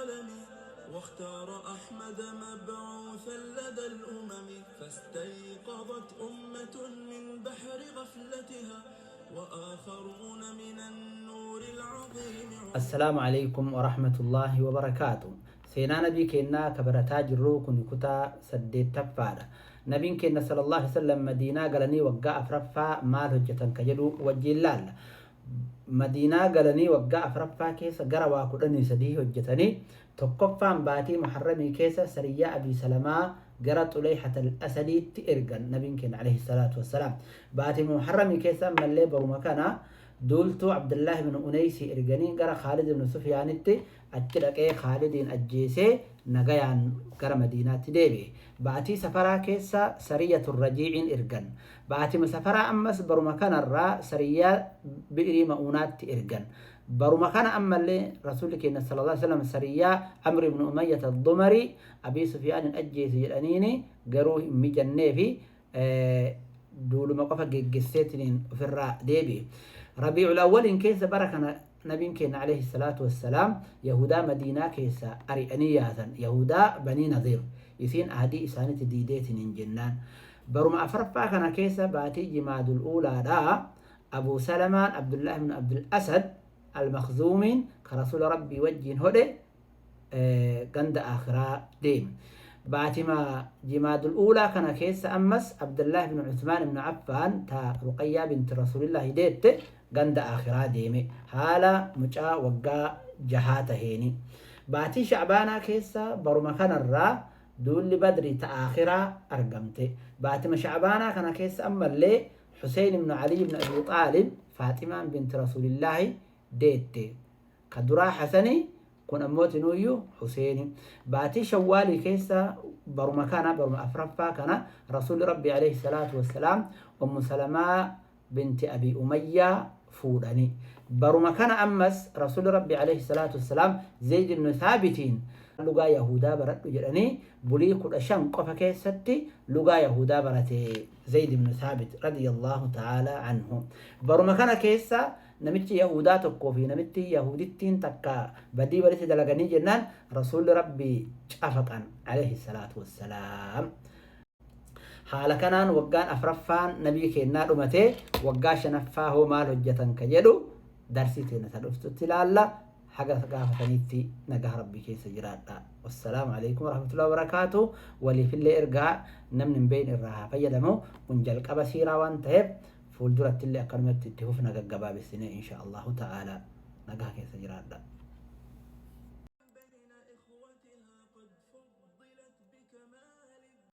العالم، واختار أحمد مبعوثا لدى الأمم، فاستيقظت أمة من بحر غفلتها، وآخرون من النور العظيم. Assalaamu Aleykum Warahmatullaahi Wabarakaatu. Seenaa Nabii keennaa ka barataa jirruu kuni kutaa 8ffaadha. Nabiin keenna Sallallaahu Aleyhi Wasallam Madiinaa galanii waggaa 4ffaa maal hojjatan ka jedhu wajjiin laalla. Madiinaa galanii waggaa 4ffaa keessa gara waa 13 hojjatanii, tokkoffaan baatii Muharramii keessa Sariyyaa Abii Salamaa gara Xuleyhat Al-Asadiitti ergan Nabiin keenna Aleyhi Salaatu Wassalaam. Baatii Muharramii keessa ammallee baruma kana Duultuu Abdullaah ibn Uneysi erganii gara Khaalid ibn Sufyaanitti achi dhaqee Khaalidiin ajjeesee nagayaan gara Madiinaatti deebi'e. Baatii Safaraa keessa Sariyatu Rajiiciin ergan. Baatima Safaraa ammas baruma kanarraa Sariyyaa Bi'rii Ma'uunaatti ergan. Baruma kana ammallee Rasuulli keenya sallallaahu aleyhi wa sallam Sariyyaa Amr ibn Umayyah ad-Dumarii Abii Sufyaanin ajjeesi jedhaniini garuu hin mijanneefi duuluma qofa geggesseetiniin ofirraa deebi'e. Rabii'ul Awwaliin keessa bara kana Nabiin keenya alayhi salaatu wassalaam Yahudaa Madiinaa keessaa ari'anii yaasan. Yahudaa Banii Nadiir isiin ahdii isaanitti diideetiniin jennaan. Baruma afraffaa kana keessa baatii Jimaadul Uulaadhaa Abuu Salamaan Abdullaah ibn Abdul Asad Al-Makhzuumiin ka Rasuula Rabbii wajjiin hodhe ganda aakhiraa deeme. Baatima Jimaadul Uulaa kana keessa ammas Abdallaah ibn Uthmaan ibn Affaan ta Ruqayyaa binti Rasuulillaahi deette ganda aakhiraa deeme. Haala mucaa waggaa jahaa taheeni. Baatii Sha'baanaa keessa baruma kanarraa duulli Badri ta aakhiraa argamte. Baatima Sha'baanaa kana keessa ammallee Huseyn ibn Alii ibn Abii Xaalib Faaximaan binti Rasuulillaahi deette. Ka duraa Hasani, kun ammoo tinuuyyu Huseeni. Baatii Shawwaalii keessa baruma kana, baruma afraffaa kana, Rasuulli Rabbii alayhi salaatu wassalaam Ummu Salamaa binti Abii Umayyaa fuudhani. Baruma kana ammas Rasuulli Rabbii alayhi salaatu wassalaam Zeyd ibnu Thaabitiin lugaa Yahuudaa baradhu jedhanii bulii 15 qofa keessatti lugaa Yahuudaa barate Zeyd ibnu Thaabit radiyallahu ta'aalaa anhu. Baruma kana keessa Namichi Yahuudaa tokkoo fi namittiin Yahuudittiin takka badii walitti dalaganii jennaan Rasuulli Rabbii cafaqan alayhi salaatu wassalaam. Haala kanaan waggaan afraffaan nabii keennaa dhumatee waggaa shanaffaa hoo maal hojjatan ka jedhu darsii teenna ta dhuftutti ilaalla. Haga gaafataniitti nagaa Rabbii keessa jiraadha. Wassalaamu alaikum warahmatullahi wabarakaatu. Waliifillee ergaa namni hin beekne irraa haa fayyadamu. Kun jalqaba siiraa waan ta'eef Fuuldurattillee akkanumatti itti fufna gaggabaabessinee insha Allahu ta'aalaa. Nagaa keessa jiraadhaa.